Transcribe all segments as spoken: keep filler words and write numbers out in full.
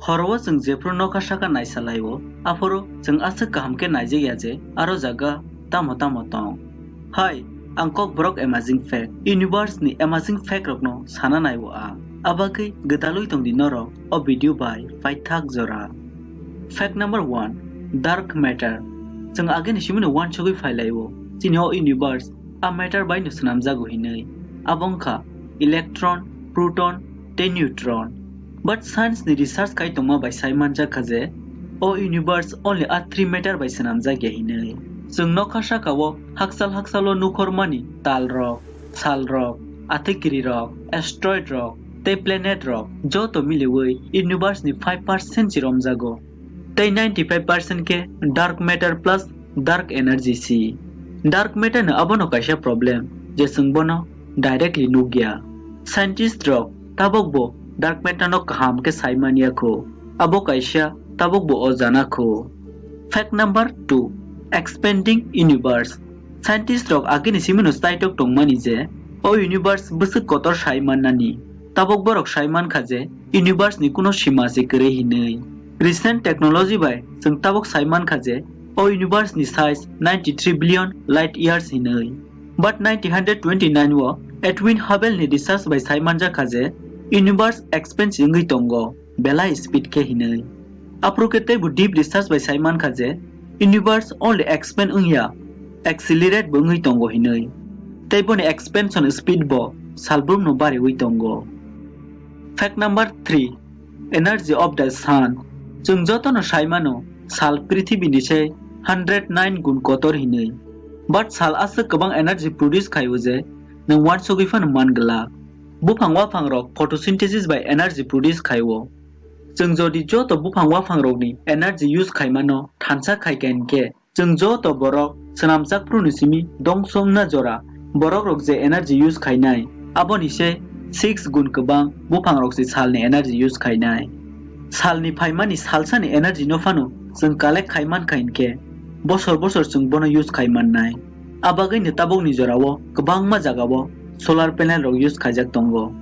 Horo o chwng jephru nokha saka naisalai o, aphuru chwng aswk kaham khe naijak ya je aro jaga tamo tamo tong. Hai, ang Kokborok Amazing Fact, Universe ni Amazing Fact rokno sana nai o ang. Abagwi gwdalwi tong di norok o video bai paithak jora. Fact number one, dark matter. Chwng agini simino uansugwi phailai o, chini o universe a matter bai no swnamjago hinwi. Abo wngkha electron, proton, tei neutron. But science ni research khai tongma bai sai manjak kha je, o universe only a three matter bai swnamjak ya hinwi. Chwng nokha saka o hakchal hakchal o nukhormani tal rok, sal rok, athikiri rok, asteroid rok, tei planet rok joto miliwi universe ni five percent si romjago. Tei ninety five percent khe dark matter plus dark energy si. Dark matter no abono kaisa problem je chwng bono directly nukya. Scientist rok tabok bo dark matter no kaham khe sai manya kho. Abo kaisa tabok bo o jana kho. Fact number two, expanding universe. Scientist rok agini simino staitok tongmani je o universe bwswk kotor sai mannani. Tabok borok sai mankha je universe ni kuno sima se kwrwi hinwi. Recent technology bai chwng tabok sai mankha je o universe ni size ninety three billion light years hinwi. But nineteen hundred twenty-nine o Edwin Hubble ni research bai sai manjak kha je universe expand wngwi tongo belai speed khe hinwi. Aphuru khe teibo deep research bai sai mankha je universe only expand wngya, accelerate bo wngwi tongo hinwi. Tei boni expansion speed bo salbrumno bariwi tongo. Fact number three, energy of the sun. Chwng jotono sai mano, sal prithibini se hundred nine gun kotor hinwi. But sal aswk kwbang energy produce khai o je nwng uansugwi phano man glak. Buphang waphang rok photosynthesis bai energy produce khai o. Chwng jodi joto buphang waphang rokni energy use khaimano thansa khai kha hinkhe, chwng joto borok swnamjak phuru ni simi dongso wngna jora. Borok rok je energy use khainai, aboni se six gun kwbang buphang rok se salni energy use khainai. Salni phaimani salsani energy no phano chwng collect khai mankha hinkhe, bosor bosor chwng bono use khai mannai. Abagwino tabokni jorao kwbangma jagao solar panel rok use khaijak tongo.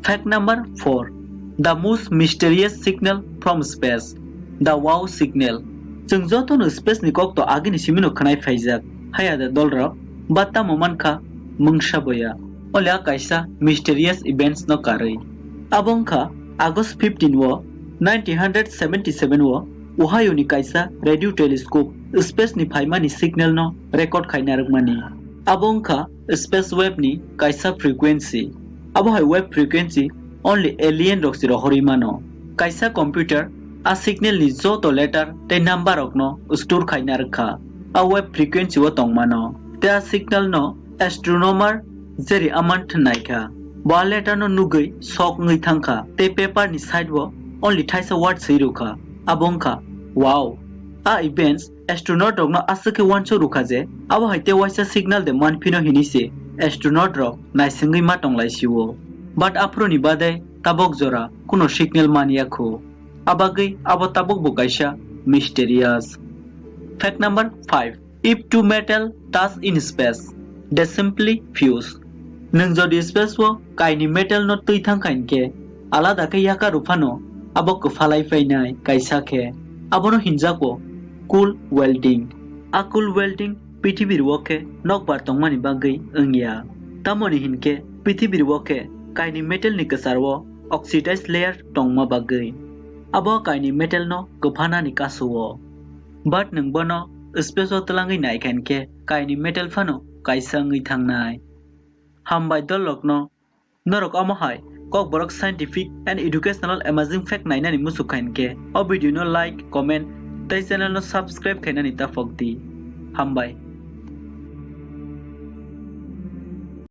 Fact number four, the most mysterious signal from space, the wow signal. Chwng jotono space ni kokto agini simino khwnai phaijak, haya da dolrok, ba tamo mankha mungsa boya. Ole a kaisa mysterious events no karwi. Abo wngkha August fifteen o nineteen hundred seventy-seven o Ohio ni kaisa radio telescope space ni phaimani signal no record khaina rwkmani. Abo wngkha space wave ni kaisa frequency. Abo hai wave frequency only alien rok se rohorwi mano. Kaisa computer a signal ni joto letter tei number rok no store khaina rwkha. A wave frequency o tongmano. Tei a signal no astronomer Jerry Ammon naikha. Bo a letter no nugwi shock wngwi thangkha tei paper ni side o only thaisa word swi rwkha. Abo wngkha, "Wow." A events astronaut rokno aswk khe uansuk rwkha je abo hai tei waisa signal de manphino hinwi se astronaut rok naisingwi ma tonglai sio. But aphuru ni bade tabok jora kuno signal manya kho. Abagwi abo tabok bo kaisa mysterious. Fact number five. If two metal touch in space, they simply fuse. Nwng jodi space o kaini metal no twi thang kha hinkhe, alada khe yaka rw phano abo kwphalai phainai kaisa khe. Abono hinjago cool welding. A cool welding pithibir o khe nokbar tongmani bagwi wngya. Tamoni hinkhe pithibir o khe kaini metal ni kwchar o oxidized layer tongma bagwi. Abo kaini metal no kwphanani kasu o. But nwng bono space o twlangwi naikha hinkhe kaini metal phano kaisa wngwi thangnai. Hambai dolrokno, norok omo hai Kokborok scientific and educational amazing fact nainani muchuk kha hinkhe o video no like, comment tei channel no subscribe khainani taphok di. Hambai.